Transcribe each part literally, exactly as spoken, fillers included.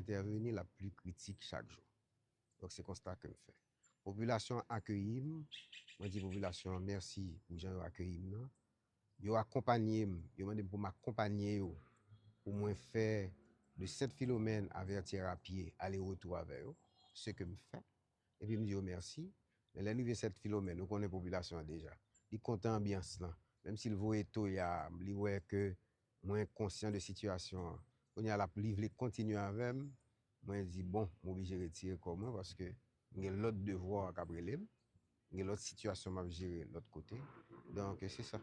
entèveni, l ap pli kritik chak jou. Donk, se konsta ke m fè. Popilasyon an akeyi m, mwen di popilasyon an mèsi pou jan yo akeyi m nan. Yo akonpanye m, yo mande m pou m akonpanye yo, pou mwen fè de Sent Filomèn a Vètyè a pye, ale retou avè yo, se ke m fè. Epi m di yo mèsi. Men lè n rive Sent Filomèn, nou konnen popilasyon an deja. Li kontan anbyans lan. Menm si l voye toya, li wè ke mwen konsyan de sitiyasyon an. Kounye a, l ap, li vle kontinye avè m. Mwen di, bon, m oblije retire kò mwen paske m gen lòt devwa k ap rele m. M gen lòt sitiyasyon m ap jere lòt kote. Donk, se sa.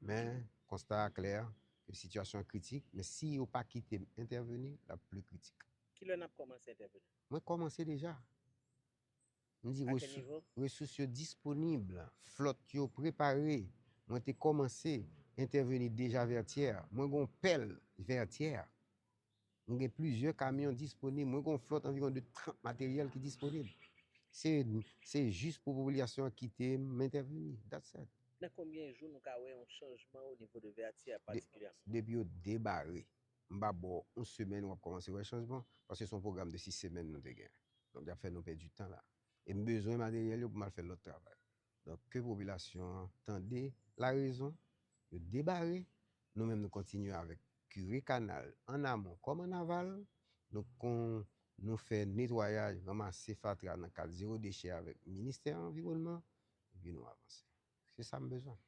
Men, konsta a klè, ke sitiyasyon an kritik, men si yo pa kite m entèveni, l ap pli kritik. Kilè n ap kòmanse entèveni? Mwen kòmanse deja. M di A ki resou- nivo? Resous yo disponib, flòt yo prepare. Mwen te kòmanse entèveni deja Vètyè. Mwen gen yon pèl Vètyè. Mwen gen plizyè kamyon disponib. Mwen gen yon flòt anviwon de trant materyèl ki disponib. Se se jis pou popilasyon an kite m entèveni. That's it. Nan konbyen jou nou ka wè yon chanjman o nivo de Vètyè patikilyèman? Depi yo debare, m pa ba w yon semèn w ap kòmanse wè chanjman, paske se yon pwogram de sis semèn nou te gen. Donk, y ap fè nou pèdi tan la. E m bezwen materyèl yo pou m al fè lòt travay. Donk, ke popilasyon an tande larezon, yo debare, nou menm nou kontinye avèk kire kanal an amon kòm an aval, nou kon nou fè netwayaj, ranmase fatra nan kad zewo dechè avèk ministè anviwònman, epi nou avanse. Se sa m bezwen.